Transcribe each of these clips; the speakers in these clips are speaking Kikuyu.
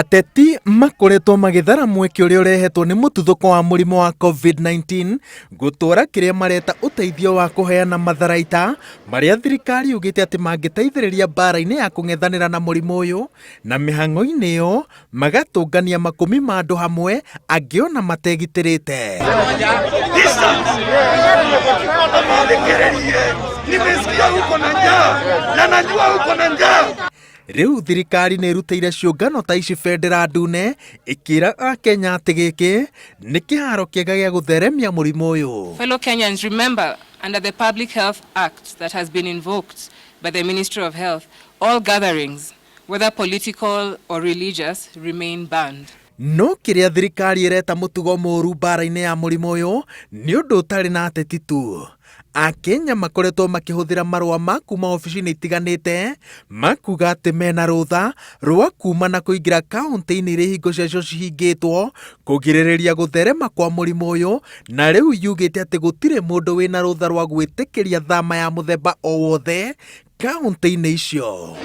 Ateti makoretwo magĩthara mweke ũrĩa ũrehetwo nĩ mũtuthũko wa mũrimũ wa COVID-19 gũtwara kĩrĩa mareta ũteithio wa kũheana matharaita marĩa thirikari yugĩte atĩ mangĩteithĩrĩria mbara-inĩ ya kũng'ethanĩra na mũrimũ ũyũ na mĩhang'o-inĩ ĩyo magatũngania makũmi ma andũ hamwe angĩ ona mategitĩrĩte. Nimesikia uko na njaa na najua uko na njaa. Rĩu thirikari nĩ ĩrutĩire ciũngano ta ici bendera ndune ĩkĩra Akenya atĩ gĩkĩ nĩ kĩharo kĩega gĩa gũtheremia mũrimũ ũyũ. Fellow Kenyans, remember, under the Public Health Act that has been invoked by the Ministry of Health, all gatherings, whether political or religious, remain banned. No kĩrĩa thirikari ĩreta mũtugo mũũru mbara-inĩ ya mũrimũ ũyũ nĩ ũndũ ũtarĩ na ateti tu. Akenya makoretwo makĩhũthĩra marũa ma kuma obici-inĩ itiganĩte makuga atĩ mena rũtha rwa kuma na kũingĩra kaunti-inĩ iria ihingo ciacio cihingĩtwo kũgirĩrĩria gũtherema kwa mũrimũ ũyũ, na rĩu yugĩte atĩ gũtirĩ mũndũ wĩna rũtha rwa gwĩtĩkĩria thama ya mũthemba o wothe kaunti-inĩ icio.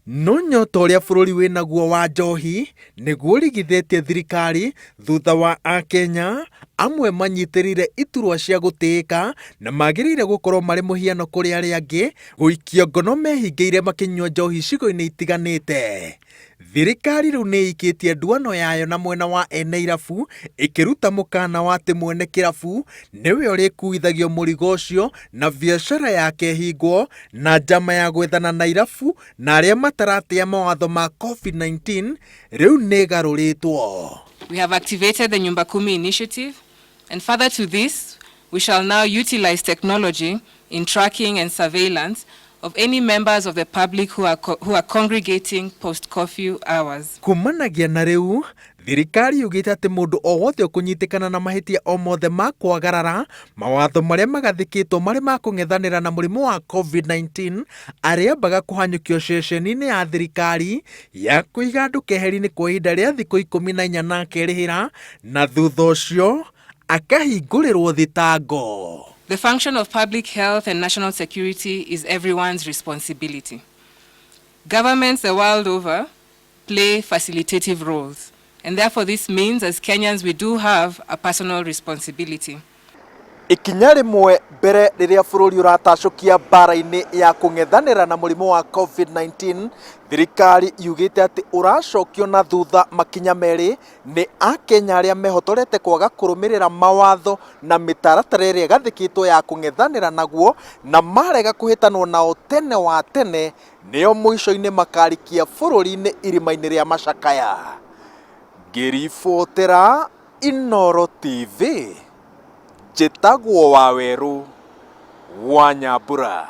No nyota ũrĩa bũrũri wĩnaguo wa njohi nĩguo ũrigithĩtie thirikari thutha wa Akenya amwe manyitĩrĩire iturwa cia gũtĩĩka na magĩrĩire gũkorwo marĩ mũhiano kũrĩ arĩa angĩ gũikio ngono mehingĩire makĩnyua njohi icigo-inĩ itiganĩte. Thirikari rĩu nĩ ĩikĩtie nduano yayo na mwena wa ene irabu ĩkĩruta mũkana wa atĩ mwene kĩrabu nĩwe ũrĩkuithagio mũrigo ũcio na biacara yake ĩhingwo na njama ya gwethana na irabu na arĩa mataratĩa mawatho ma COVID-19 rĩu nĩ ĩgarũrĩtwo. We have activated the Nyumba Kumi initiative, and further to this, we shall now utilize technology in tracking and surveillance of any members of the public who are congregating post-curfew hours. Kumanagia na rĩu thirikari yugĩte atĩ mũndũ o wothe ũkũnyitĩkana na mahĩtia o mothe ma kwagarara mawatho marĩa magathĩkĩtwo marĩ ma kũng'ethanĩra na mũrimũ wa COVID-19 arĩambaga kũhanyũkio ceceni-inĩ ya thirikari ya kũiga andũ keheri-inĩ kwa ihinda rĩa thikũ 14 na akerĩhĩra na thutha ũcio akahingũrĩrwo thitango. The function of public health and national security is everyone's responsibility. Governments the world over play facilitative roles, and therefore this means as Kenyans we do have a personal responsibility. Ikinya rĩmwe mbere rĩrĩa bũrũri ũratacũkia mbara-inĩ ya kũng'ethanĩra na mũrimũ wa COVID-19, thirikari yugĩte atĩ ũracokio na thutha makinya merĩ nĩ Akenya arĩa mehotorete kwaga kũrũmĩrĩra mawatho na mĩtaratara ĩrĩa ĩgathĩkĩtwo ya kũng'ethanĩra naguo na marega kũhĩtanwo nao tene wa tene nĩo mũico-inĩ makarikia bũrũri-inĩ irima-inĩ rĩa macakaya. Ngĩribotera Inooro TV, njĩtagwo Wawerũ wa Nyambura.